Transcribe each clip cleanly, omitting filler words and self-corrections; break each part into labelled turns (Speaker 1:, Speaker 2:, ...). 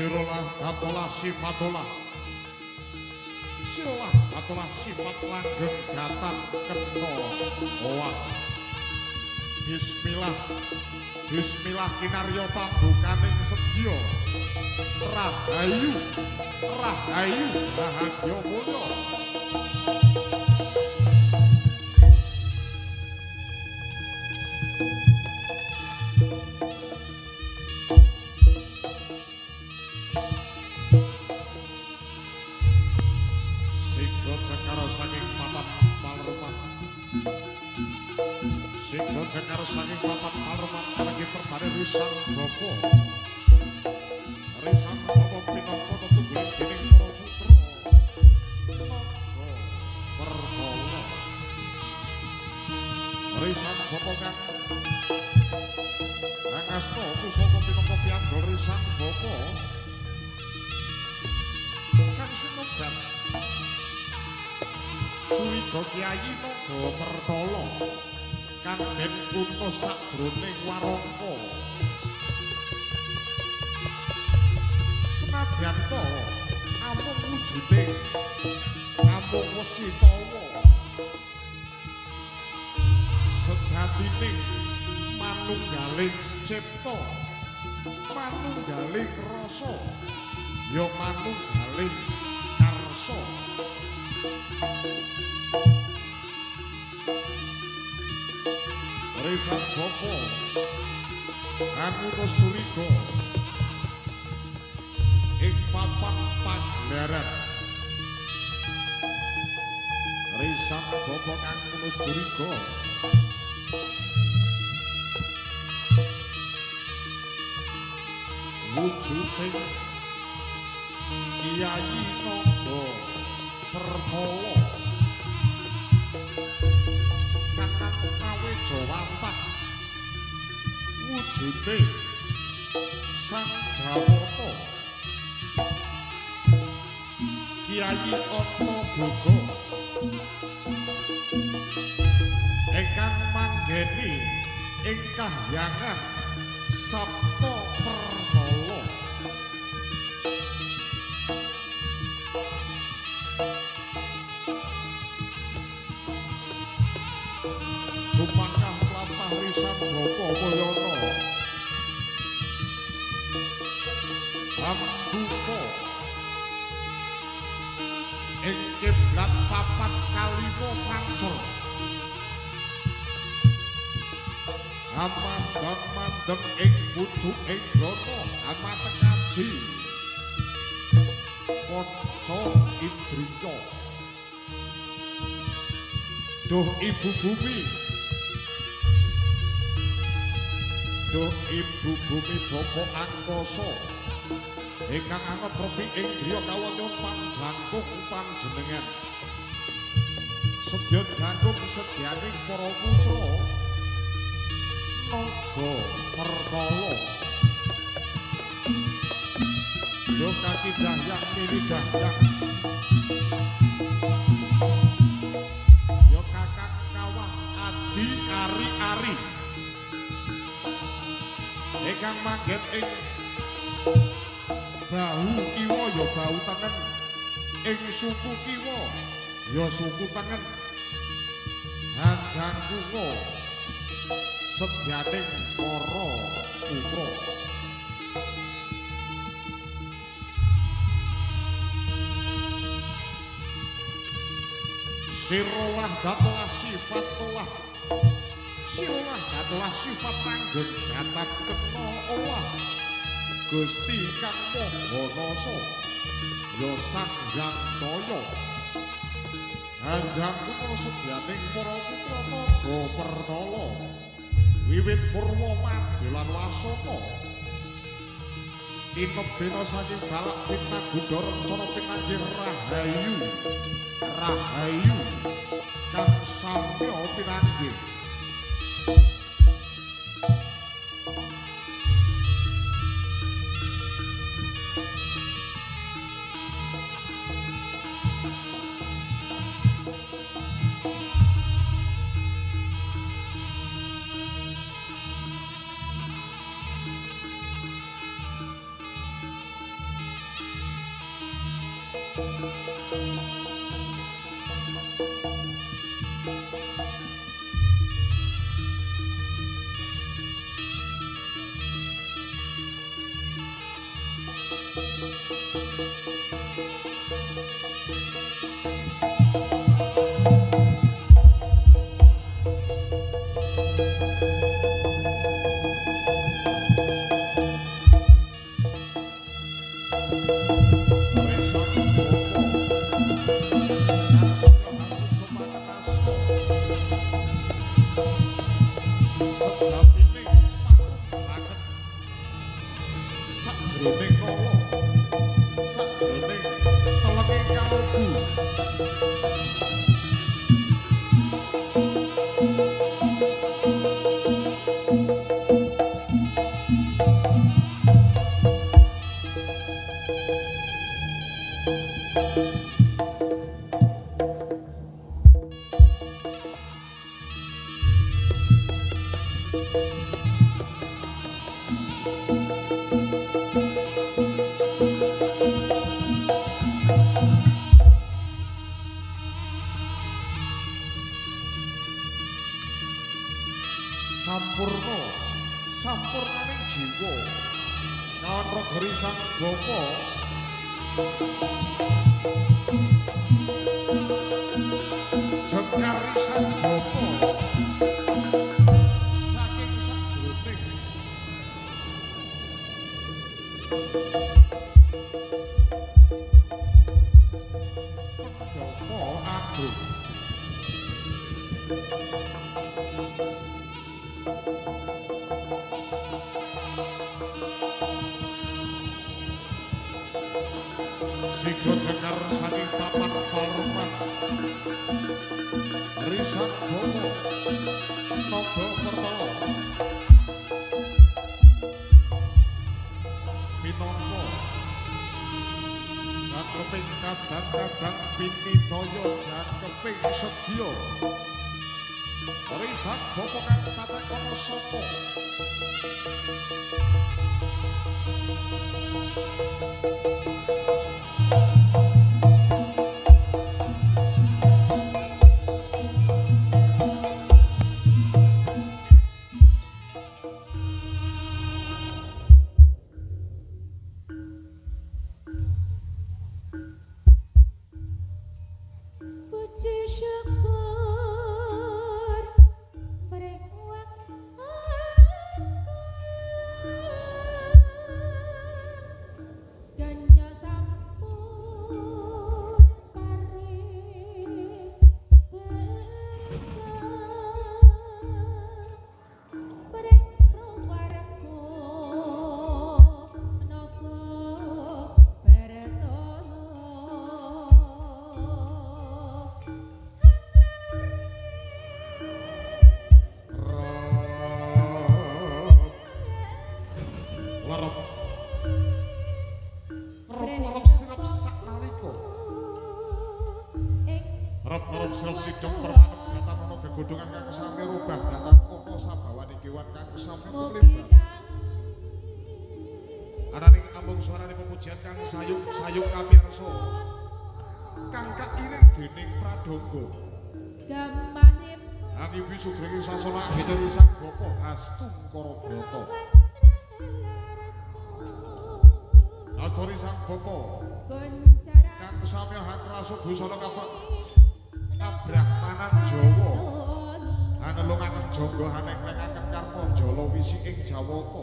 Speaker 1: Sirolah datolah sifatolah, sirolah datolah sifat langgeng gatan kena owah. Bismillah, bismillah kinarya pambukaning sedya. Rahayu, rahayu bahagia mulya. Sigra cakara saking papat palrupat, sigra cakara saking papat palrupat kalenggi perbane risang bapa. Risang bapa pinangka tetungguling dening para putra naga pertala. Risang bapa kang angasta pusaka pinangka piyandha risang bapa kang sinebat Curiga Kyai Naga Pertala kang den utus sakjroning warangka. Senadyan ta amung wujude amung wesi tawa, sejatine manunggaling cipta, manunggaling rasa, ya manunggaling karsa. Risan bapa angutus suriga ing papan pagelaran. Risan bapa kang ngutus suriga wujuding Kyai Naga Pertala kakang Kawejawantah wujude Sang Jawata Kyai Antaboga ingkang manggeni ing kahyangan Sapta Pertala. Sumangkah tlatah risan bapa Mulyana ambuka ing kiblat papat kalima pancur. Amandang mandeng ing pucuking brata amateng aji panca indriya. Duh ibu bumi, duh ibu bumi bapa angkasa ingkang anget repi ing griya kawula nyuwun panjangkung panjenengan. Sedya jangkung sedyaning para putra Naga Pertala. Yo kaki dahyang mili dahyang, yo kakang kawah adi ari-ari ingkang manggen ing bahu kiwa ya bahu tengen, ing suku kiwa ya suku tengen. Hanjangkunga sedyaning para putra. Sirolah datolah sifatolah, sirolah datolah sifat langgeng gatan kena owah. Gusti kang Maha Nasa ya Sang Hyang Taya. Hanjangkunga sedyaning para putra Naga Pertala wiwit purwa madya lan wasana tinebena saking balak pinagudha rencana pinanggih rahayu rahayu kang samya pinanggih. Sampurna sampurnaning jiwa kawan raga risang bapa jengkar risang bapa saking sajroning pendopo agung. Sigra jengkar saking papan parman risang bapa naga pertala minangka jangkeping kadang-kadang pinitaya jangkeping sedya risang bapa kang cacah kana sapa.
Speaker 2: Puji syukur mring danya sampun paring berkah mring warga naga Baratala.
Speaker 1: Lerep lerep sirep saknalika rep-rep sirep sidhep permanep datan ana gegodhongan kang sami rubah datan ana sabawane kewan kang sami
Speaker 2: Mugi
Speaker 1: tumribah.
Speaker 2: kang
Speaker 1: Ananing amung swarane pepujian kang sayuk-sayuk kapiyarsa kang kairing dening pradangga
Speaker 2: gamanipun
Speaker 1: Angiwi sugeng sasana agenya sang bapa Hastungkara Brata. Astori sang bapa kang samya hangrasa busana kabrahmanan Jawa hanelungaken jangga hanenglengaken karma jala wisi ing Jawata.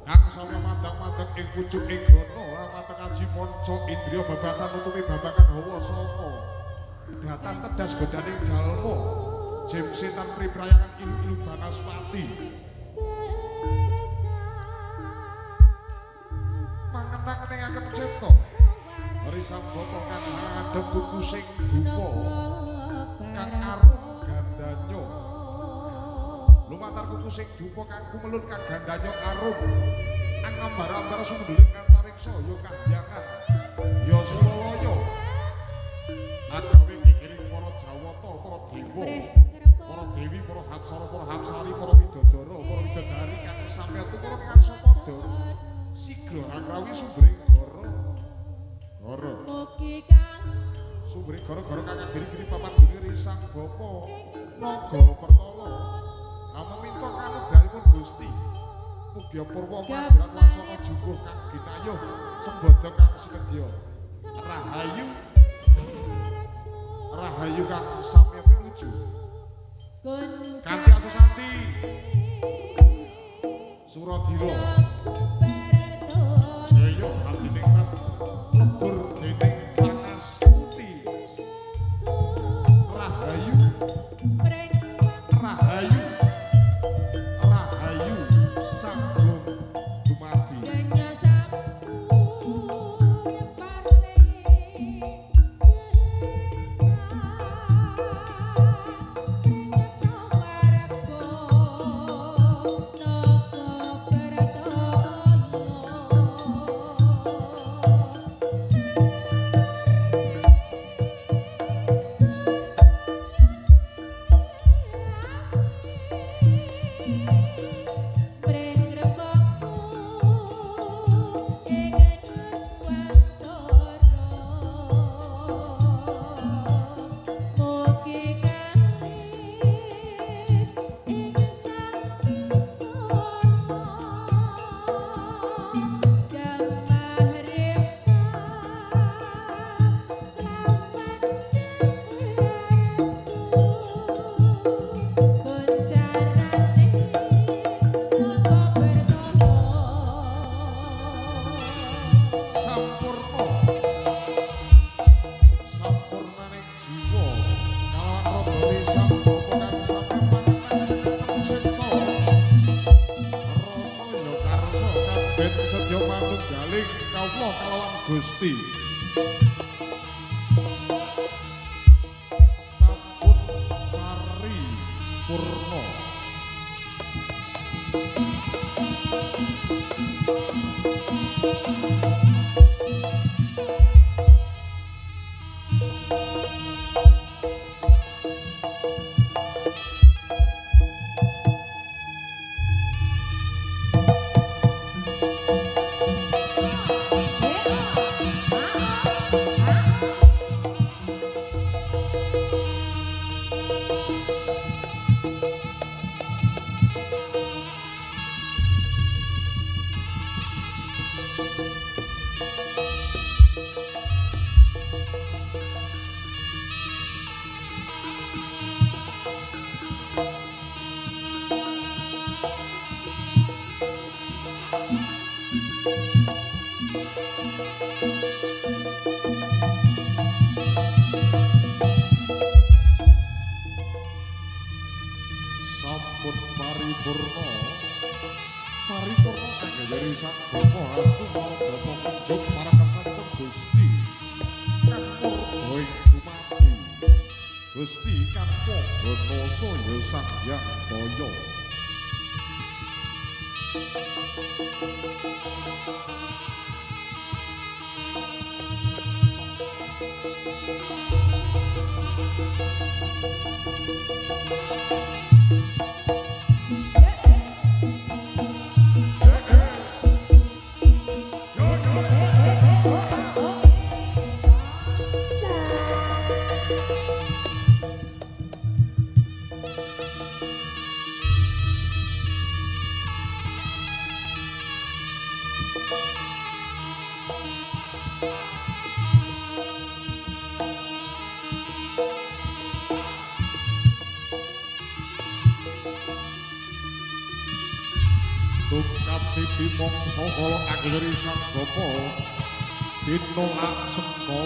Speaker 1: Kang samya mandang-mandang ing pucuk ing grana amateng aji manca indriya babasan nutupi babagan hawa saka datan tedas godaning jalma jem setan priprayangan ilu-ilu banaspati mangenang-enengaken cipta risang bapa kang ngadhep kukusing dupa kang arum gandanya lumantar kukusing dupa kang kumelun kang gandanya arum angambar-ambar sumedhuling antariksa ya kahyangan ya Suralaya agawe gegiring para Jawata para dewa para dewi para hapsara para hapsari para widodara para widodari kang samya tumurun kang sapada sigra akrawi sumbering gara gara sumbering gara-gara kang giri-giri papan dunia risang bapa naga pertala ameminta kanugrahanipun Gusti mugia purwa madran wasana jupuh kang ginayuh sembada kang sinedya rahayu rahayu kang samya pinuju kanthi asasanti Suradira jaya hadiningrat lebur dening panastuti rahayu rahayu rahayu sagung dumadi. Risang bapa kang sampe panjenengan cipta. Rasa ya karsa kang ben sedya manunggaling kawula kalawan Gusti. Sampun paripurna. Sampun paripurna. Paripurna anggere Sang Bapa hastu marang Bapa kunjuk marang kersanipun Gusti kang murda ing dumadi. Gusti kang panggono saya Sang Hyang Daya. Tungkap titi mangsa kala anggere Sang Bapa dina laksana.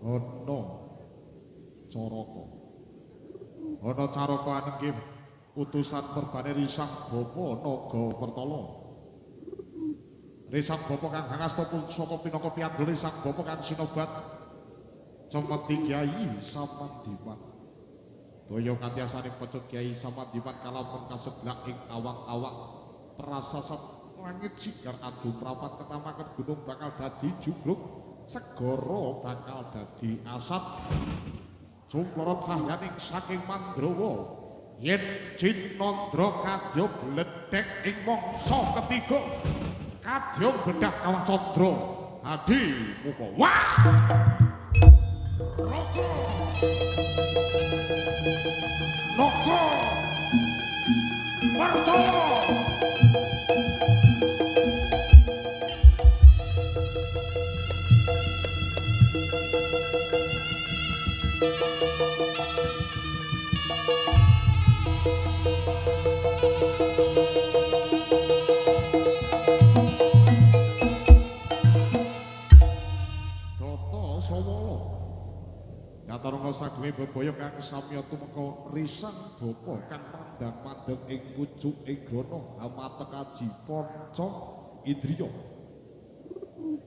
Speaker 1: Ana Caraka. Ana Caraka anenggih utusan perbane Risang Bapa Naga Pertala. Risang Bapa kang hangasta pusaka pinaka piyandel Risang Bapa kang sinobat Cemeti Kyai Samandiman. Daya kantiasane pecut Kyai Samandiman kalamun kaseblak ing awang-awang prasasat langit sigar adu prapat ketamaken gunung bakal dadi jugruk, segara bakal dadi asap. Cumplorot sahyaning saking Mandrawa yen Cinandra kadya bledhek ing mangsa ketiga kadya bedah kawah candra hadi muka wah Naga Naga Pertala. Katarunga sagume bebaya kang samya tumeka Risang Bapa kang mandang mandeg ing pucuk ing grana hamatekaji panca indriya.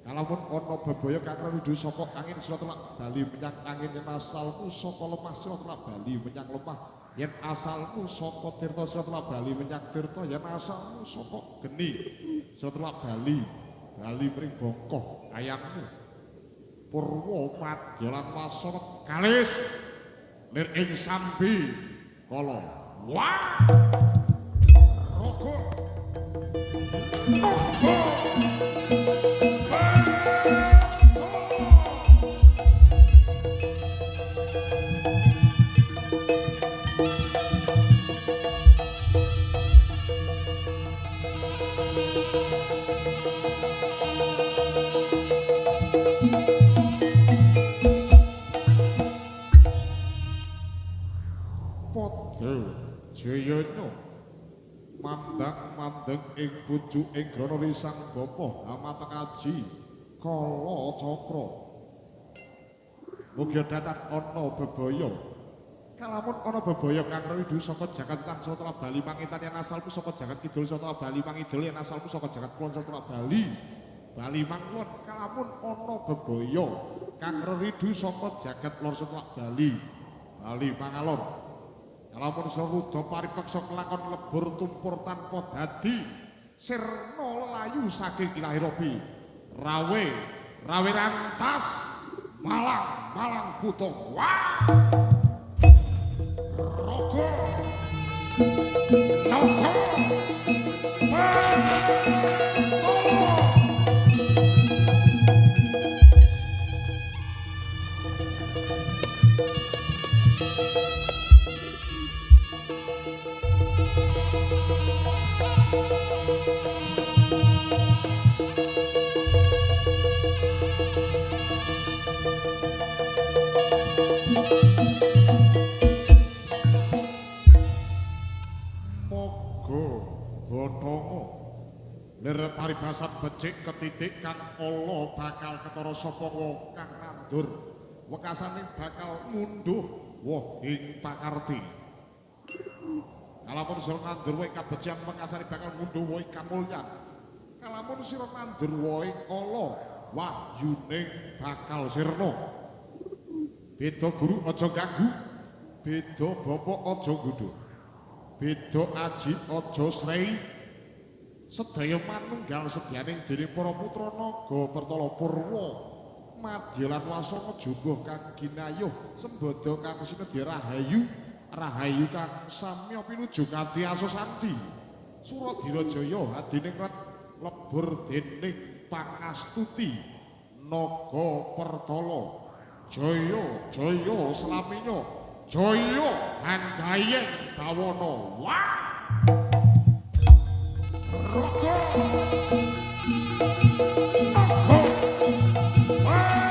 Speaker 1: Kalamun ana bebaya kang renudu saka angin sira telak bali menyang angin yen asalmu saka lemah sira telak bali menyang lemah yen asalmu saka tirta sira telak bali menyang tirta yen asalmu saka geni sira telak bali bali mring bongkoh ayangmu. Purwa madya lan wasana kalis lir ing sambi kala wah. Jayanya mandang-mandeng ing pucuking grana risang bapa amateng aji kala cakra. Mugia datan ana bebaya. Kalamun ana bebaya kang ridu saka jagat tan satra Bali pangitan yen asalmu saka jagat kidul satra Bali pangidul yen asalmu saka jagat kulon satra Bali. Bali mangkulon kalamun ana bebaya kang ridu saka jagat lor satra Bali. Bali pangalor. Kalamun saruda paripeksa kelakon lebur tumpur tanpa dadi sirna lelayu saking Ilahi. Rawe, rawe rantas malang, malang buta. Wah! Rogo! Naga! Tolo! Lir paribasan becik ketitik kang ala bakal ketara sapa wong kang nandur wekasane bakal ngunduh woh ing pakarti. Kalamun sira nandur woh ing kabecikan wekasane bakal ngunduh woh ing kamulyan. Kalamun sira nandur woh ing ala wahyuning bakal sirna. Beda guru aja ganggu, beda bapa aja nggodha, beda aji aja srei. Sedaya manunggal sedyaning dening para putra naga Pertala Purwa madya lan wasana jumbuh kang ginayuh sembada kang sinedya rahayu rahayu kang samya pinuju kanthi asosanti Suradira jaya hadiningrat lebur dening pangastuti naga Pertala jaya jaya slaminya jaya hanjayeng bawana. Wah! Rogo! Naga! Pertala!